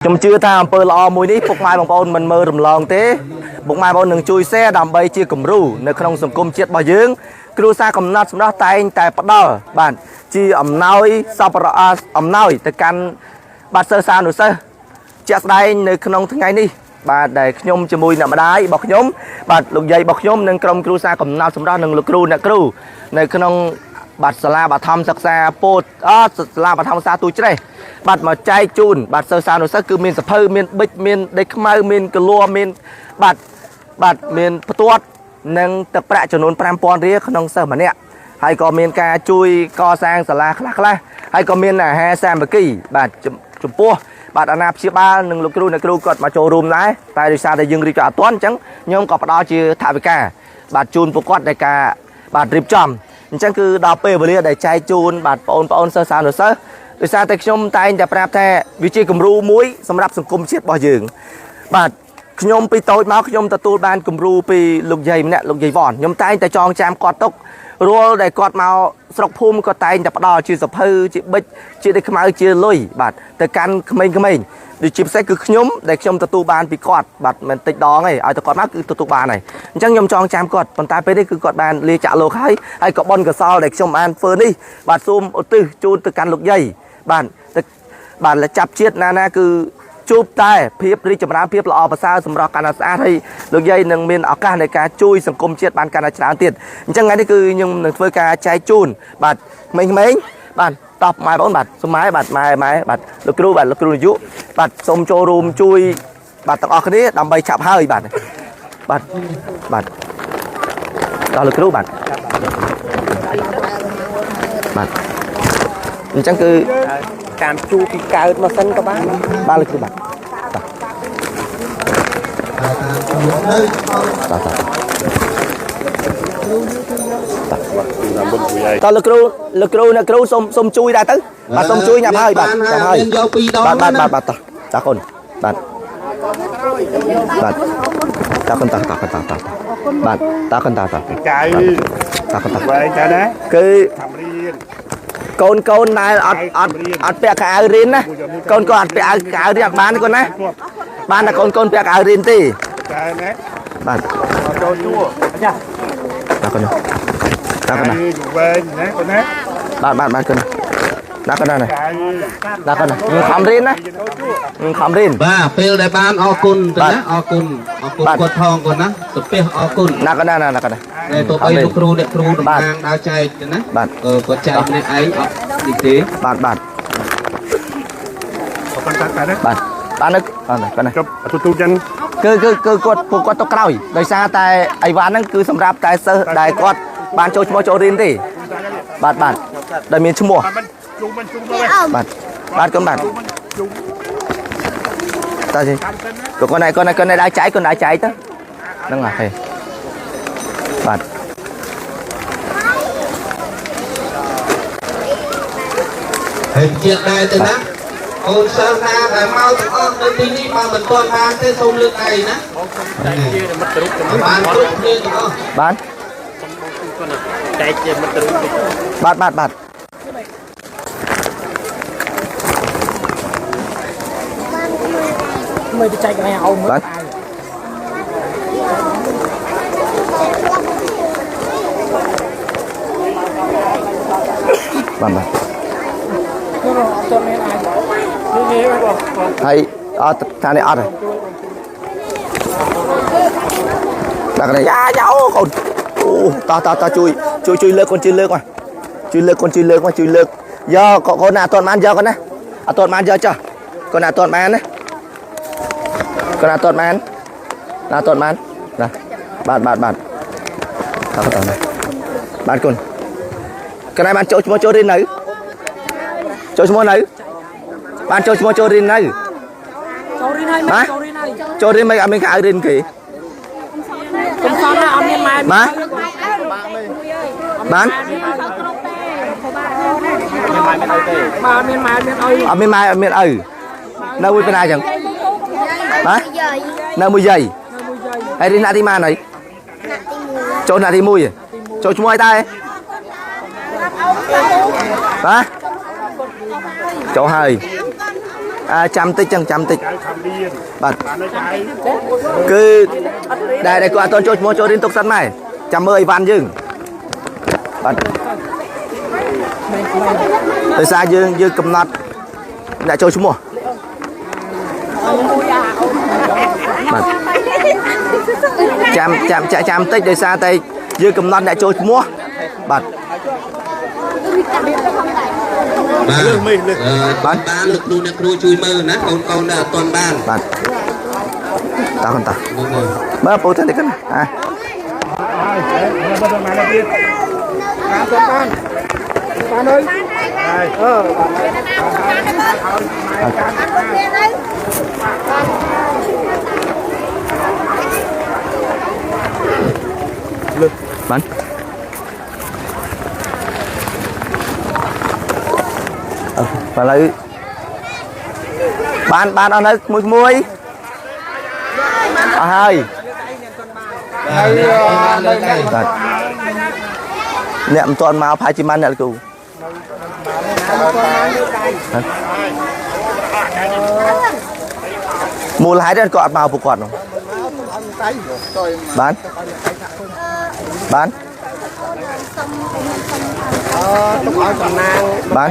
ខ្ញុំជឿថាអំពើល្អមួយនេះពុកម៉ែបងប្អូនមិនមើលរំលងទេពុកម៉ែបងប្អូននឹងជួយ share ដើម្បីជាគំរូនៅក្នុងសង្គមជាតិរបស់យើងគ្រួសារកំណត់សម្រាប់តែងតែផ្ដល់បាទជាអំណោយសប្បុរសអំណោយទៅកាន់បាទសិស្សានុសិស្សជាក់ស្ដែងនៅក្នុងថ្ងៃនេះបាទដែលខ្ញុំជាមួយអ្នកម្ដាយរបស់ខ្ញុំបាទលោកយាយរបស់ខ្ញុំនិងក្រុមគ្រួសារកំណត់សម្រាប់និងលោកគ្រូអ្នកគ្រូនៅក្នុងបាទសាលាបឋមសិក្សាពោធិអសាលាបឋមសិក្សាទូច្រេះបាទមកចែកជូនបាទសិស្សានុសិស្សគឺមានសភៅមានប៊ិចមានដីខ្មៅមានកលួមានបាទបាទមានផ្ទាត់និងទឹកប្រាក់ចំនួន5000រៀលក្នុងសិស្សម្នាក់ហើយក៏មានការជួយកសាងសាលាខ្លះខ្លះហើយក៏មានអាហារសាមគ្គីបាទចំពោះបាទអាណាព្យាបាលនិងលោកគ្រូអ្នកគ្រូគាត់មកចូលរួមដែរតែដោយសារតែយើងរៀបចំអត់ទាន់អញ្ចឹងខ្ញុំក៏ផ្ដល់ជាថវិកាបាទជូនពួកគាត់ในការបាទរៀបចំអញ្ចឹងគឺដល់ពេលវេលាដែលចែកជូនបាទបងប្អូនសិស្សានុសិស្សដោយសារតែខ្ញុំតែងតែប្រាប់ថាវាជាគំរូមួយសម្រាប់សង្គមជាតិរបស់យើងបាទខ្ញុំពីតូចមកខ្ញុំទទួលបានគំរូពីលោកយាយម្នាក់លោកយាយវ៉នខ្ញុំតែងតែចងចាំគាត់ទុករាល់ដែលគាត់មកស្រុកភូមិក៏តែងតែផ្ដល់ជាសភៅជាប៊ិចជាដីខ្មៅជាលុយបាទទៅកាន់ក្មេងៗដូចជាពិសេសគឺខ្ញុំដែលខ្ញុំទទួលបានពីគាត់បាទមិនតិចដងទេឲ្យតែគាត់មកគឺទទួលបានហើយអញ្ចឹងខ្ញុំចងចាំគាត់ប៉ុន្តែពេលនេះគឺគាត់បានលាចាក់លោកហើយហើយក៏បុណ្យកុសលដែលខ្ញុំបានធ្វើនេះបាទសូមឧទ្ទិសជូនទៅកាន់លោកយាយបាទទៅបាទចាប់ជាតិណាណាគឺជួបតែភាពរីកចម្រើនភាពល្អប្រសើរសម្រាប់កាន់តែស្អាតហើយលោកយាយនឹងមានឱកាសនៃការជួយសង្គមជាតិបានកាន់តែច្រើនទៀតអញ្ចឹងថ្ងៃនេះគឺខ្ញុំនឹងធ្វើការចែកជូនបាទក្មេងៗបាទតោះម៉ែបងប្អូនបាទសូមម៉ែបាទម៉ែម៉ែបាទលោកគ្រូបាទលោកគ្រូនាយកបាទសូមចូលរួមជួយបាទទាំងអស់គ្នាដើម្បីឆាប់ហើយបាទបាទបាទដល់លោកគ្រូបាទបាទអញ្ចឹងគឺ តាមជួពីកើតមកសិនក៏បាន បាទលោកគ្រូបាទតោះតោះតោះលោកគ្រូលោកគ្រូអ្នកគ្រូសូមសូមជួយដែរទៅបាទសូមជួយញ៉ាំហើយបាទញ៉ាំហើយ មានយកពីរដង បាទបាទបាទបាទតោះតោះកូនបាទបាទតោះកូនតោះតោះកូនតោះតោះបាទតោះកូនតោះតោះ ចៅ តោះកូនតោះ វែងទៅណា គឺ ทำเรียน កូនកូនដែលអត់អត់អត់ពាក់កៅអៅរៀនណាកូនកូនអត់ពាក់កៅអៅរៀនអត់បានទេកូនណាបានតែកូនកូនពាក់កៅអៅរៀនទេ ចៅណា បាទ ចូលជួ ចា តោះកូនតោះកូនណា វែងណាកូនណា បាទបាទបាទកូនណាកូនណា ចៅ ណាកូនណាខំរៀនណាខំរៀន បាទពេលដែលបានអរគុណទៅណាអរគុណអរគុណ បាទ គាត់ផងគាត់ណាសាពះអរគុណ ណាកូនណាណាកូនណា តែទោះបីលោកគ្រូអ្នកគ្រូតំ បាទ ណាងដើរចែកទៅណា បាទ អឺគាត់ចែកម្នាក់ឯងអត់នេះទេ បាទបាទ អរគុណតាតាណា បាទបាទនៅបាទកូនណា ជប់ទូទូចឹង គឺគឺគឺគាត់ពួកគាត់ទៅក្រោយដោយសារតែអីវ៉ាន់ហ្នឹងគឺសម្រាប់តែសិស្សដែលគាត់បានចូលឈ្មោះចូលរៀនទេបាទបាទដែលមានឈ្មោះ មិនជុំមិនជុំមក បាទបាទកូនបាទ ជុំ តើកូនណាកូនណាកូនណាដើរចែកកូនដើរចែកទៅហ្នឹងហើយបាទ ហើយជាតិដែរទៅណាអូនសិស្សណាដែលមកទាំងអស់នៅទីនេះបើមិនទាន់បានទេសូមលើកដៃណា ចែកជាមិត្តរូប ឲ្យបានគ្រប់គ្នាទាំងអស់ បាទ ចែកជាមិត្តរូប បាទបាទបាទ មើលទៅចែកកន្លែងអោមើល បាទបាទបាទ អត់ទាន់មានអាចនេះនេះបង ហើយអត់ថានេះអត់ទេដាក់នេះយ៉ាយ៉ាអូកូនអូតោះតោះតោះជួយជួយជួយលើកកូនជួយលើកមកជួយលើកកូនជួយលើកមកជួយលើកយកកូនណាអត់ទាន់បានយកកូនណាអត់ទាន់បានយកចុះកូនណាអត់ទាន់បានណាកូនណាអត់ទាន់បានណាអត់ទាន់បានណាបាទបាទបាទតោះតោះណាបាទកូនកូនណាបានចូលឈ្មោះចូលរៀននៅចូលឈ្មោះនៅបានចូលឈ្មោះចូលរៀននៅ ចូលរៀនហើយ បាទ ចូលរៀនហើយ ចូលរៀនមិនអត់មានកៅអៅរៀនគេ កុំសន់ណាអត់មានម៉ែ បាទបាន បាទមានម៉ែមានអី អត់មានម៉ែអត់មានឪនៅមួយពីណាចឹងបាទនៅមួយយាយហើយរៀនថ្នាក់ទីម៉ានហើយចូលថ្នាក់ទី1ចូលឈ្មោះអីដែរបាទចូលហើយ អាចាំតិចចឹងចាំតិច ចៅខំរៀន បាទ បានហើយចៅ គឺដែលដែលគាត់អត់ទាន់ចូលឈ្មោះចូលរៀនទុកសិនម៉ែចាំមើលអីវ៉ាន់យើងបាទដោយសារយើងយើងកំណត់អ្នកចូលឈ្មោះបាទចាំចាំចាក់ចាំតិចដោយសារតែយើងកំណត់អ្នកចូលឈ្មោះបាទ បាទបានបានលោកគ្រូអ្នកគ្រូជួយមើលណាកូនកូនដែលអត់ទាន់បាន បាទតោះកន្តោះ ហ្នឹងហើយ មើលពូទៅតិចកណាអា ហើយបើដល់មកទៀត បានទៅបានបានហើយអឺ បានអឺឥឡូវបានបានអស់នៅមួយមួយអស់ហើយ ហើយលើកដៃ បាទអ្នកមិនទាន់មកផាយជីម៉ាន់អ្នកលោកគ្រូមូលហេតុហ្នឹងក៏អត់មកពួកគាត់នោះបានបាន ទុកឲ្យតំណាង បាន